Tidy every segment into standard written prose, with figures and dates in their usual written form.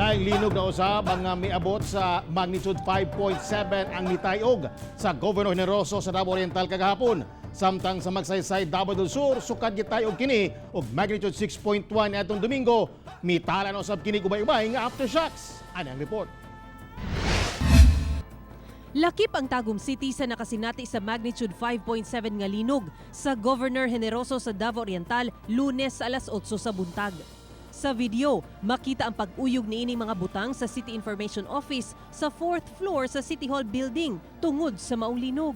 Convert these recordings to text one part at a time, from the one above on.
Laing linog na usab ang miabot sa magnitude 5.7 ang nitayog sa Governor Generoso sa Davao Oriental kagahapon. Samtang sa Magsaysay, Davao del Sur, sukad gitayog kini og magnitude 6.1 atong Domingo. Mitala na usab kini ubay-ubay nga aftershocks. Ani ang report. Lakip ang Tagum City sa nakasinati sa magnitude 5.7 nga linog sa Governor Generoso sa Davao Oriental Lunes sa alas 8 sa buntag. Sa video, makita ang pag-uyog niining mga butang sa City Information Office sa 4th floor sa City Hall building tungod sa maong linog.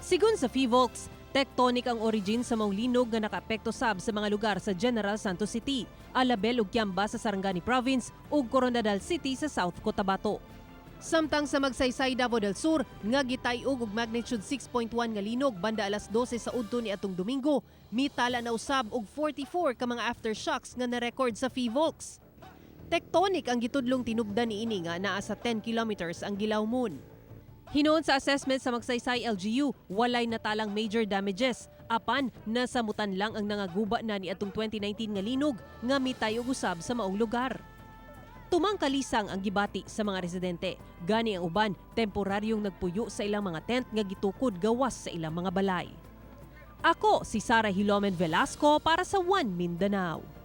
Sigon sa PHIVOLCS, tectonic ang origin sa maong linog nga nakaapekto sab sa mga lugar sa General Santos City, Alabel ug Kiamba sa Sarangani Province ug Koronadal City sa South Cotabato. Samtang sa Magsaysay, Davao del Sur, nga gitay-og og magnitude 6.1 nga linog banda alas 12 sa udto ni atong Domingo, mitala na usab og 44 ka mga aftershocks nga na-record sa PHIVOLCS. Tectonic ang gitudlong tinubdan niini nga naa sa 10 kilometers ang gilawmon. Hinuon sa assessment sa Magsaysay LGU, walay natalang major damages. Apan, nasamutan lang ang nangaguba na ni atong 2019 nga linog nga mitayog usab sa maong lugar. Tumang kalisang ang gibati sa mga residente. Gani ang uban, temporaryong nagpuyo sa ilang mga tent nga gitukod gawas sa ilang mga balay. Ako si Sara Hilomen Velasco para sa One Mindanao.